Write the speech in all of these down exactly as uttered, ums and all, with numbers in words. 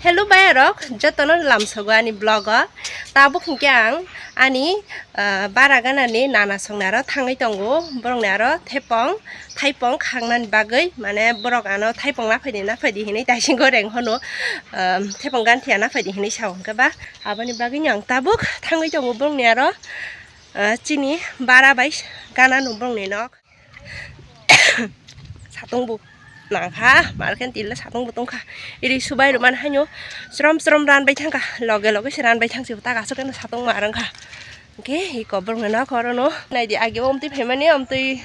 Hello bayarok, jotono lamsogo ani vlog o. Tabuk hinkhe ang ani, ah, bara ganani nana songni aro thangwi tongo, borokni aro thepong, thaipong khangnani bagwi, mane borok ano thaipong naphaidi naphaidi hinwi taisingo reng hono, ah, thepong ganthia naphaidi hinwi sao hinkhe ba, aboni bagwino ang tabuk thangwi tongo borokni aro, ah, chini bara bai ganano borokni nok. Satung bo nangkha, marken tila satung bo tongkha. Iri subai rwmani haino chwrom chwrom ranbai thangkha, loge loge se ranbai thangsi tak aswk khe satung ma rwngkha. Hwnkhe iko borokni nok orono naidi age o omtwi phaimani, omtwi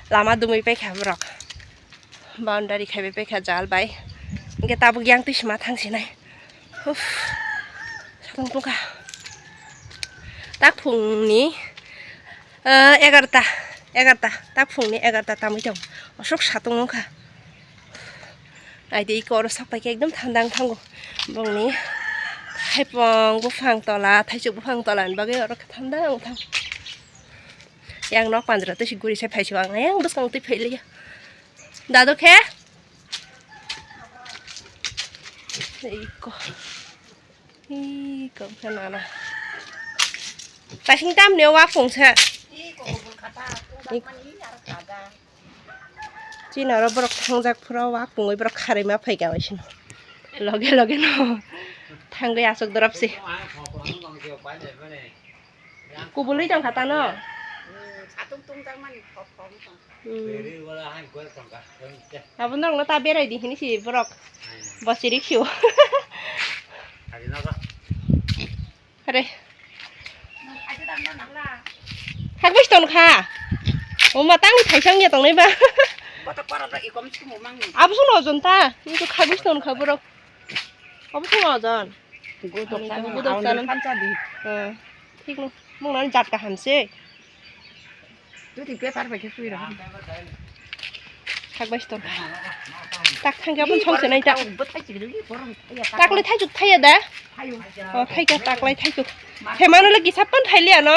lama dumui paikha borok. Boundary khaibai paikha jal bai. Hwnkhe tabuk yang twi sima thangsinai. Uff, satung tongkha. Tak phungni, eh, egarta, egarta, tak phungni egarta tamwi tong. Aswk satung wngkha. Naidi iko oro sok paikhe ekdom thanda wng thango. Bongni thaipong buphang tola, thaichuk buphang tola ni bagwi oro thanda wng thang. Yang nok pandra twi si guri se phaisio ang, yang bwskang twi phailiya. Dado khe? Iko. Iko khe nana. Tasing tamni o wakung se. Chini oro borok thangjak phuru o wakungwi borok kharwi ma phaikha bai sino. Loge loge no thangwi aswk dorop se. Kubului tongkha tano. Hmm, satung tungjakmani thok thok wng tong. Hmm. Abo norokno ta berai di hini si borok. Bosi riksio. Are. Khagwis tongkha. Oma tangwi thaisang ya tongnai ba. Abo sung ojon ta. Ini to khagwis tongkha borok. Abo sung ojon. Gudok Ani to sana, gudok aoni sana. Pansa di. Hmm. Thik no. Mung nang jat kaham se. Twi paper bai khe sui rw. Thak bai stor. Tak thang khe aboni song se nai ta. Bo thai chigri, bo rong thai ya, tak. Taklai thaichuk thaiya da? Thaio. O, thaikha taklai thaichuk. Themano le kisa pan thailiya no?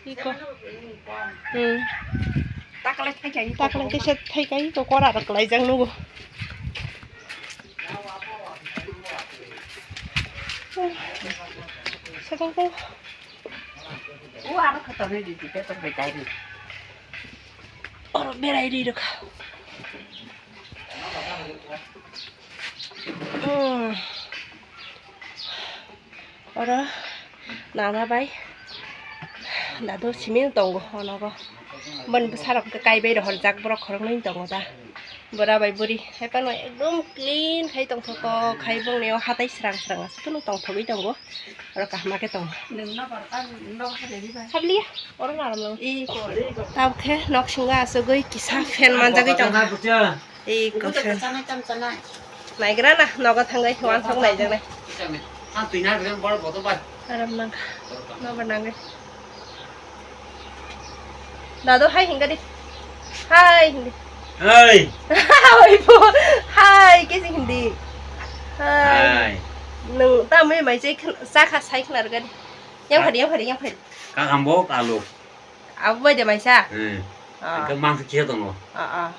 Iko. Hmm. Taklai thaikai. Taklai kisa thaikai, iko kora rok laijak nugo. Sakang ko. O aro khator ni di di petor bai dai di. Oro berai ri rok. Hmm. Oro nana bai dadu simi tongo honogo. Boni bwsarok kaibai rohorjak borok khoroknwi tongo da. Bora bai buri hai phano ekdom clean khai tongthok khai bongni o hatai srang srang aswk phano tongthogwi tongo. Oro kaham khe tongo. Nwng nobar, ah, nobar hai bai. Habliya, oro naram nang. Tabuk khe nok singo asugwi kisa fan manjagwi tongo. Iko fan. Naigra na, nogo thangwi wansok naijaknai. Aram nang. Nobar nangwi. Dado hai hinga di. Hai hindi. Hai. Oi po. Hai kesi hindi. Hai. Hai. Nung ta mai mai chai khan, sa kha sai khna rwgadi. Yang phari, yang phari, yang phari. Ka hambo kalu. Abu bai de mai sa. Hmm. Ah. Ka mang khe tongo. Ah, ah.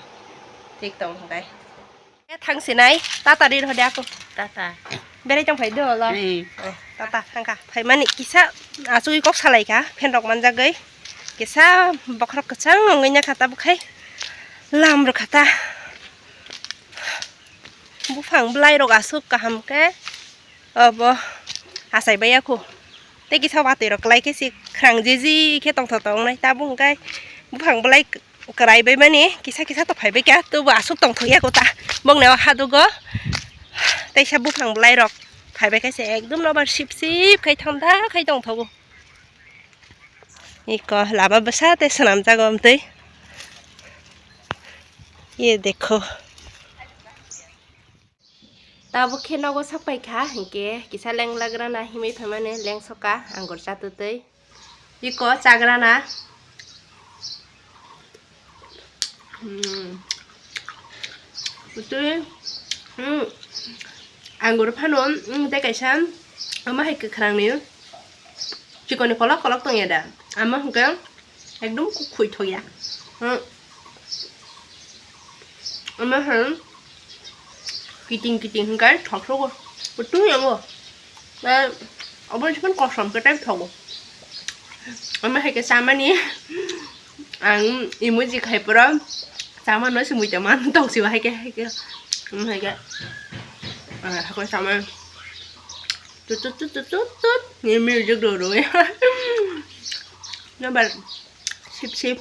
Thik tong hai. Thang sinai, tata ri rw de ako. Tata. Berai tong phai do lo. Hmm. Oh, tata thangkha. Phaimani kisa asugwi kok salai kha, fan rok manjagwi. Kisa bokhorok kwchang wngwi nya kha ta bwkhai. Lam rw kha ta. Buphang bwlai rok aswk kaham khe. Obo achai bai ya khu. Tei kisa watwi rok kwlai khe se khrang jiji khe tongthok tongnai. Tabuk hwnkhe buphang bwlai kwrai bai mani kisa kisa to phai bai kha, tobo aswk tongthok ya kho ta. Bongni o hadugo teisa buphang bwlai rok phai bai khe se ekdom nobar sip sip khai thanda khai tongthogo. Iko lama bwsa tei swnamjago amtwi. Ye dekho. Tabuk khe nogo sok pai kha, hinkhe kisa lenglagrana himwi phaimani lengsoka anggur chatutwi. Iko chagrana. Hmm. Twi, hmm, anggur phano, hmm, tei kaisa, omo hai kwkhrangni chikoni kolok kolok tongya da. Omo hwnkhe ekdom kukhwi thokya. Hmm. Omo hai kiting kiting hwnkhe thoksogo. Kutung yango. Na, obo ni kosom ke type thogo. Omo hai ke samani ang emoji khai pura sama no sumui tama tong siwa hai ke, hai ke. Omo hai ke. Ah, hako sama. Tut, tut, tut, tut, tut, tut. Ni music do do. Nabar sip sip.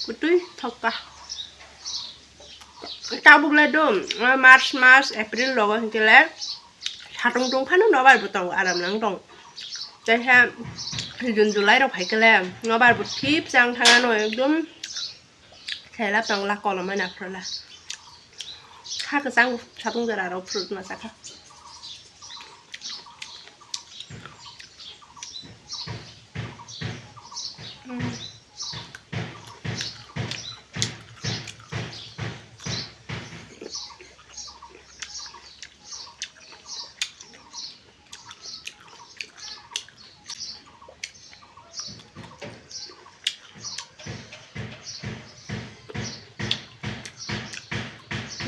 Kutui thokka. Tabuk le do, March mas, April logo hinkhe le satung tong phano nobar bo tongo, aram nang tong. Tei he June, July rok phaikhe le nobar bo thip chang thangano ekdom. Khelap tong la kolom mani aphuru la. Kha kwchang satung jora rok fruit ma chakha.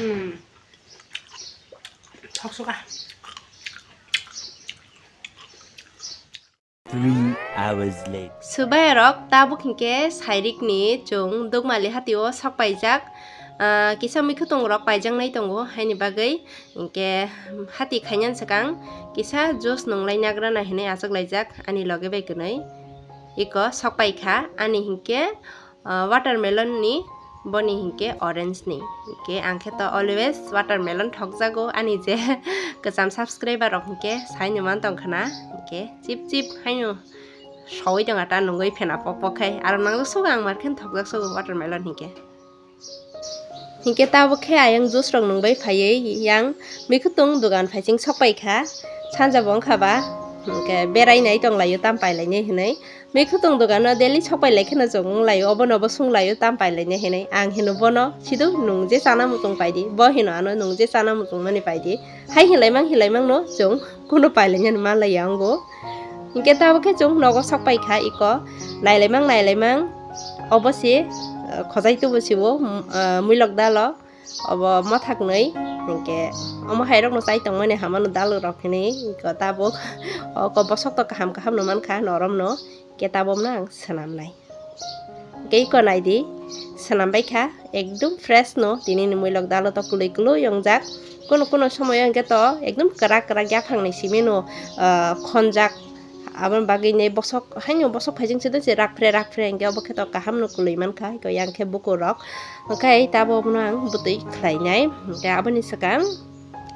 Hmm. Thok suka. Three hours later. Swbai rok tabuk hinkhe sairikni chwng Dukmali hatio sok paijak, ah, kisa mikhutung rok paijaknai tongo, haini bagwi hinkhe hati khainani swkang kisa juice nunglai nagrana hinwi achaklaijak ani loge bai kwnwi. Iko sok paikha ani hinkhe, ah, watermelon ni, boni hinkhe orange ni. Hinkhe ang khe to always watermelon thokjago, ani je kwcham subscriber rok hinkhe saino man tongkhana, hinkhe chip chip haino soi tong ata nungwi phena pok pok khai, aro nang sugo ang mar khe thokjak sugo watermelon hinkhe. Hinkhe tabuk khe ayang juice rok nungbai phaiwi yang mikhutung dogan phaising sok paikha, sanja bo wngkha ba, hinkhe berai nai tong laio tam pai lainai hinwi. Mikhutung dogano daily sok pai lai kheno chwng wng laio, obono bo swng laio tam pai lainai hinwi. Ang hino bono, "Sido nwng je chana muchung pai di," bo hino ano, "Nwng je chana muchung mani pai di." Hai hinlai mang hinlai mangno chwng kuno pai lainani man laiya wngo. Hinkhe tabuk khe chwng nogo sok pai kha iko, nailai mang nailai mang obo se, eh, khojai tubu se o, mm, eh, muilok dalo. Obo mwthaknwi hinkhe omo hairokno chai tongmani hamano dalrok hinwi iko tabuk. Oko bosokto kaham kaham no mankha noromno, hinkhe tabukno ang swnamnai. Hinkhe iko naidi, swnambaikha ekdom fresh no, tinini muilok dalo to kwlwi kwlwi wngjak. Kuno kuno somoyo hinkhe to ekdom kwrak kwrak yaphangni simino, ah, khonjak. Aboni bagwi ne bosok, haino bosok phaising se doise rakphre rakphre, hinkhe obo khe to kaham no kwlwi mankha, iko yang khe bukur rok. Hinkhe tabuk no ang bwtwi khlainai. Hinkhe aboni swkang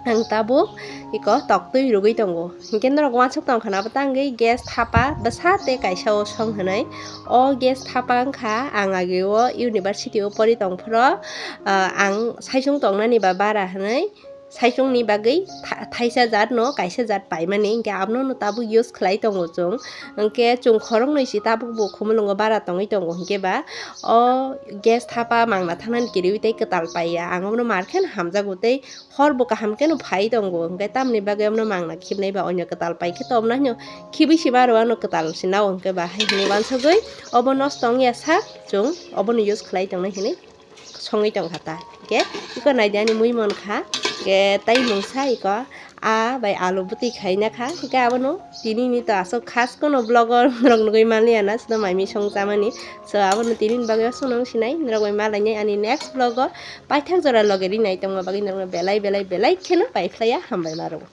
ang tabuk iko toktwi rwgwi tongo. Hinkhe norok uansuk tongkha na, abo tangwi gas thapa bwsa tei kaisa o song hinwi. O gas thapa wngkha ang age o university o pori tongphuru, ah, ang saichung tongnani ba bara hinwi. Saichungni bagwi tha-, thaisa jat no kaisa jat paimani, hinkhe abono no tabuk use khlai tongo chwng. Hinkhe chwng khoroknwi se tabuk bo khumulwngo bara tongwi tongo, hinkhe ba o gas thapa mangna thangnani kiriwi tei kwtal paiya. Ang abono mar kheno hamjago tei hor bo kaham kheno phai tongo, hinkhe tamni bagwi abono mangna khibnai ba onyo kwtal pai khe tobna hino khibwi se maro ano kwtal se nao, hinkhe ba hai hinwi uansugwi obo nosto wngya sak chwng obono use khlai tongnai hinwi songwi tongkha ta. Hinkhe iko naidi ani mui mankha, hinkhe tai mungsa iko aa bai alu bwtwi khaina kha. Hinkhe abono tinini to aswk khas kono vlog o norok nugwi manliya na, sudo mai misong chamani. So abono tinini bagwi aswkno wng sinai, norok bai malainai ani next vlog o paithak jora loge rinai tongma bagwi norokno belai belai belai kheno paiphlaiya, hambai ma rwgo.